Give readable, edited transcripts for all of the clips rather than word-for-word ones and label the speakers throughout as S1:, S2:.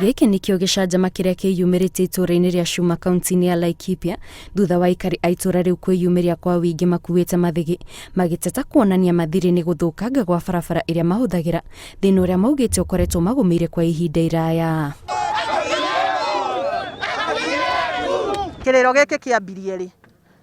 S1: Gĩkĩ nĩkĩo gĩcanjama kĩrĩa kĩyumĩrĩtie itũũra-inĩ rĩa Cuma kaunti-inĩ ya Laikipia thutha wa aikari a itũũra rĩu kwĩyumĩria kwa wĩingĩ makuĩte mathĩgĩ magĩteta kuonania mathirĩ nĩ gũthũkanga gwa barabara ĩrĩa mahũthagĩra, thĩna ũrĩa maugĩte ũkoretwo magũmĩire kwa ihinda iraya.
S2: Kĩrĩro gĩkĩ kĩambirie rĩ?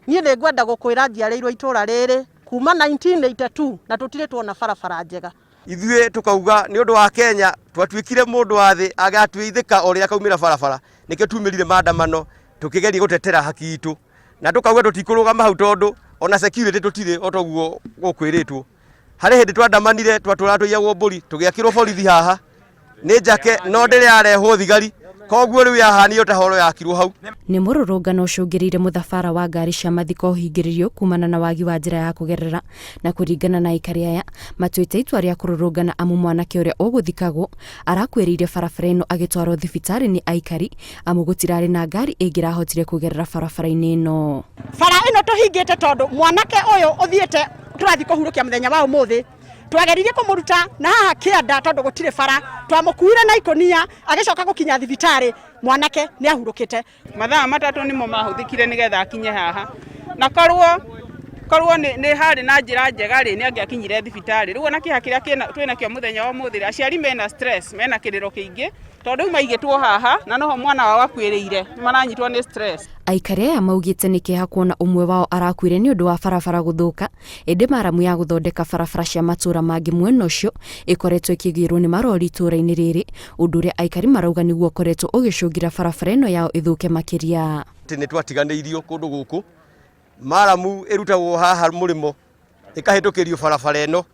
S2: Niĩ nĩ ngwenda gũkwĩra njiarĩirwo itũũra rĩrĩ kuma 1982 na tũtirĩ tuona barabara njega.
S3: Ithuĩ tũkauga nĩ ũndũ wa Kenya twatuĩkire mũndũ wa thĩ agatuithĩka o rĩrĩa akaumĩra barabara. Nĩkĩo tumĩrire maandamano tũkĩgeria gũtetera haki itũ, na tũkauga tũtikũrũgama hau tondũ ona security tũtirĩ o toguo gũkwĩrĩtwo. Harĩ hĩndĩ twandamanire twatũraga tũiyagwo mbũri tũgĩakĩrwo borithi haha nĩ njake no ndĩrĩ yarehwo thigari, koguo rĩu yahanio ta horo yakirwo hau.
S1: Nĩ mũrũrũngano ũcũngĩrĩire mũthabara wa ngari cia mathiko ũhingĩrĩrio kumana na wagi wa njĩra ya kũgerera, na kũringana na aikari aya matuĩte itua rĩa kũrũrũngana amu mwanake ũrĩa ũgũthikagwo arakuĩrĩire barabara ĩno agĩtwarwo thibitarĩ nĩ aikari amu gũtirarĩ na ngari ĩngĩrahotire kũgerera barabara-inĩ ĩno.
S2: Bara ĩno tũhingĩte tondũ mwanake ũyũ ũthiĩte tũrathiĩ kũhurũkia mũthenya wa ũmũthĩ, twageririe kũmũruta na haha kĩanda tondũ gũtirĩ bara, twamũkuire na ikũnia agĩcoka gũkinya thibitarĩ mwanake nĩ ahurũkĩte.
S4: Mathaa matatũ nĩmo mahũthĩkire nĩgetha akinye haha, na korwo nĩ harĩ na njĩra njega rĩ, nĩ angĩakinyire thibitarĩ. Rĩu ona kĩeha kĩrĩa twĩnakĩo mũthenya wa ũmũthĩ, aciari mena stress, mena kĩrĩro kĩingĩ tondũ rĩu maigĩtwo haha na noho mwana wao akuĩrĩire, nĩ maranyitwo nĩ stress.
S1: Aikari aya maugĩte nĩ kĩeha kuona ũmwe wao arakuire nĩ ũndũ wa barabara gũthũka, ĩndĩ maramu ya gũthondeka barabara cia matũũra mangĩ mwena ũcio ĩkoretwo ĩkĩgĩrwo nĩ marori itũũra-inĩ rĩrĩ, ũndũ ũrĩa aikari marauga nĩguo ũkoretwo ũgĩcũngĩra barabara ĩno yao ĩthũke makĩria.
S3: Atĩ nĩ twatiganĩirio kũndũ gũkũ, maramu ĩrutagwo haha mũrĩmo ĩkahĩtũkĩrio barabara ĩno,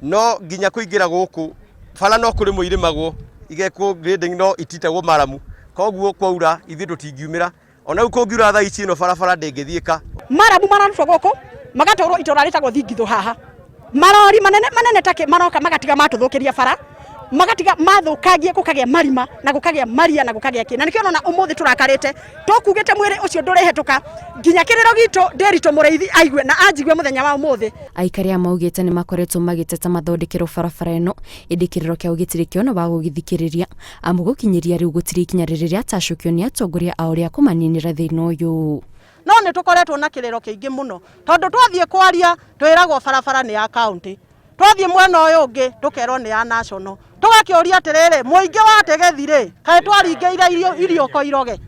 S3: no nginya kũingĩra gũkũ bara no kũrĩmwo irĩmagwo igekwo grading no ititagwo maramu, koguo kwaura ithuĩ tũtingiumĩra, ona rĩu kũngiura thaa ici ĩno barabara ndĩngĩthiĩka.
S2: Maramu mararutwo gũkũ magatwarwo itũra rĩtagwo Thingithũ haha, marori manene manene takĩ maroka magatiga matũthũkĩria bara, magatiga mathũkangie, gũkagĩa marima na gũkagĩa maria na gũkagĩa kĩ, na nĩkĩo ũrona ũmũthĩ tũrakarĩte tũkugĩte mwĩrĩ ũcio ndũrĩhetũka nginya kĩrĩro gitũ Ndĩritũ Mũrĩithi aigue na anjigue mũthenya wa ũmũthĩ.
S1: Aikari aya maugĩte nĩ makoretwo magĩteta mathondekerwo barabara ĩno, ĩndĩ kĩrĩro kĩao gĩtirĩ kĩona wa gũgĩthikĩrĩria, amu gũkinyĩria rĩu gũtirĩ ikinya rĩrĩ rĩatacũkio nĩ atongoria ao rĩa kũmaninĩra thĩna ũyũ.
S2: No nĩ tũkoretwo na kĩrĩro kĩingĩ mũno tondũ twathiĩ kwaria twĩragwo barabara nĩ ya county, twathiĩ mwena ũyũ ũngĩ tũkerwo nĩ ya national, tũgakĩũria atĩrĩrĩ, mũingĩ wa Tegethi rĩ, kaĩ twaringĩire iriũko iroge?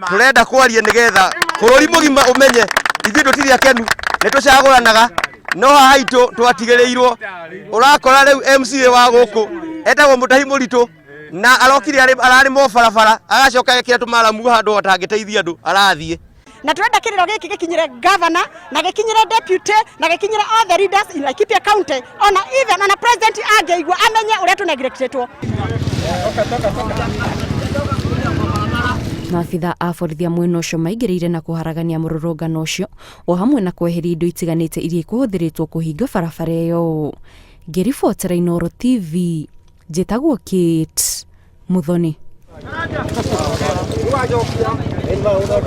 S3: Tũrenda kwaria nĩgetha bũrũri mũgima ũmenye ithuĩ tũtirĩ akenu, nĩ tũcagũranaga no haha itũ twatigĩrĩirwo. Ũrakora rĩu MCA wa gũkũ etagwo Mũtahi Mũritũ na arokire ararĩmwo barabara agacoka ekĩra tũmaramu handũ atangĩteithia andũ arathiĩ.
S2: Na turenda kiriro giki gikinyire governor na gikinyire deputy na gikinyire all the leaders in Laikipia County, ona even ona president angeigua amenye uria tuneglectetwo.
S1: Maabitha a borithi a mwena ũcio maingĩrĩire na kũharagania mũrũrũngano ũcio o hamwe na kweheria indo itiganĩte iria ikũhũthĩrĩtwo kũhinga barabara ĩyo. Ngĩribotera Inooro TV, njĩtagwo Kate Muthoni.